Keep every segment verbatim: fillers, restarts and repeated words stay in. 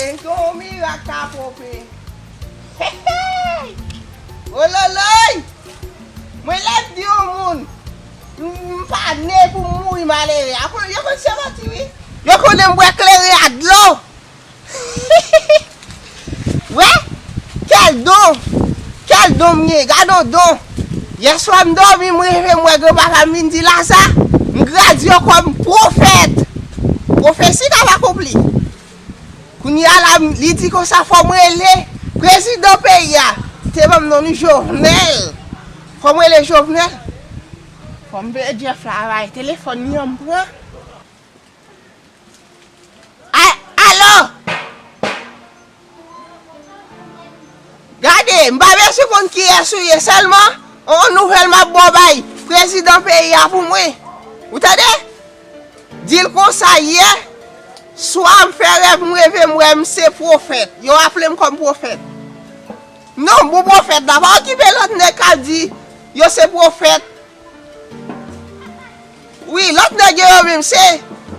Gen yon mirak k ap opere. Hey, hey! Ololoy! Mwen lè m di yon moun, m, m pa ne pou m mouri malere. Apre, yo konn se manti, wi. Yo konnen m bwè kleren a dlo. Wè? Kèl don! Kèl don m gen! Gade yon don! Yèswa m dòmi, m reve, m wè granpapa m vin di Laza, m gradye w kòm pwofèt! Pwofesi k ap akonpli! Kounye a la, li di konsa, fò m rele prezidan peyi a. Te ban m non li Jovenel. Fò m rele Jovenel. Fò m rele Jeff la, bay telefòn li an m pran. A, alo! Gade, m pa bezwen konn kiyès ou ye, sèlman yon nouvèl m ap ba w bay prezidan peyi a pou mwen. Ou tande? Di l konsa yè swa m fè rèv, m reve, m wè m se pwofèt. Yo aple m kòm pwofèt. Non, m bon pwofèt la. Pa okipe lòt nèg k ap di yo se pwofèt. Wi, lòt nèg yo, yo menm, se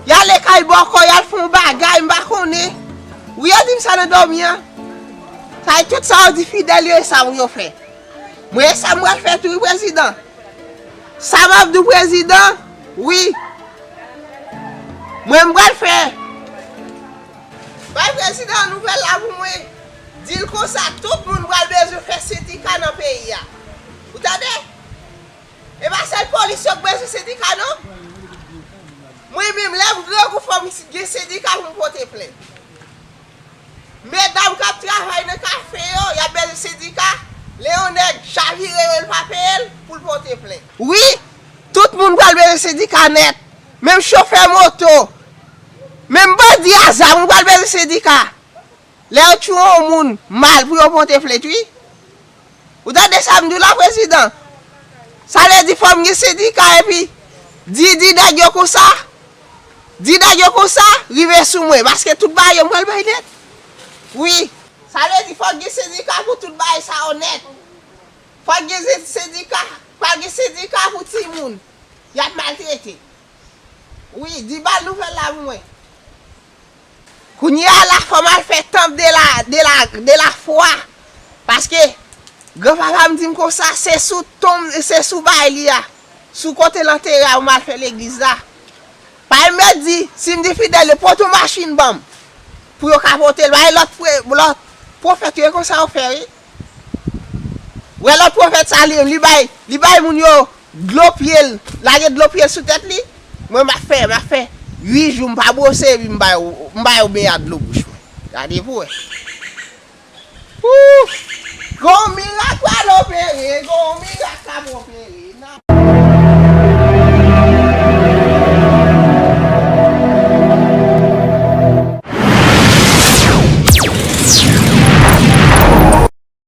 y ale kay bòkò, y al fè yon bagay, m pa konnen. Wi, yo di m sa nan dòmi an. Sa e tout sa yo di fidèl yo, e sa pou yo fè. Mwen, e sa m pral fè tou, wi, prezidan. Sa m ap di w, prezidan, wi. Mwen, m pral fè. Bay prezidan nouvèl la pou mwen. Di l konsa, tout moun pral bezwen fè sendika nan peyi a. Ou tande? E pa sèl polis yo k bezwen sendika, non. Mwen menm, lè m grangou, fò m gen sendika pou m pote plent. Medam k ap travay nan kafe yo, y ap bezwen sendika. Lè yon nèg chavire yo, l pa peye l, pou l pote plent. Wi, tout moun pral bezwen sendika nèt. Menm chofè moto, menm bandi a zam, ou pral bezwen sendika. Lè yo tchwe yon moun mal pou yo pote plent, wi. Ou tande sa m di w la, prezidan? Sa vle di fò m gen sendika epi di, di nèg yo konsa, di nèg yo konsa, rive sou mwen, paske tout bagay yo m pral bay nèt. Wi. Sa vle di fò gen sendika pou tout bagay sa yo nèt. Fò gen se-, sendika, pral gen sendika pou timoun y ap maltrete. Wi, di ba l nouvèl la pou mwen. Kounye a la, fò m al fè tanp de la, de la, de la fwa. Paske granpapa m di m konsa, se sou tonm, se sou bay li a, sou kote l antere a, pou m al fè legliz la. Pa mèt di, si m di fidèl yo pote yon machin ban m, pou yo ka pote l, bay lòt pre-, lòt pwofèt yo, e konsa yo fè, wi. Wè lòt pwofèt sa li, li bay, li bay moun yo dlo pye l, lage dlo pye l sou tèt li. Mwen m ap fè, m ap fè uit jou m pa bwose epi m ba yo, m ba yo beny a dlo bouch mwen. Gade pou wè. Ouf! Gon mirak pral opere, gon mirak k ap opere.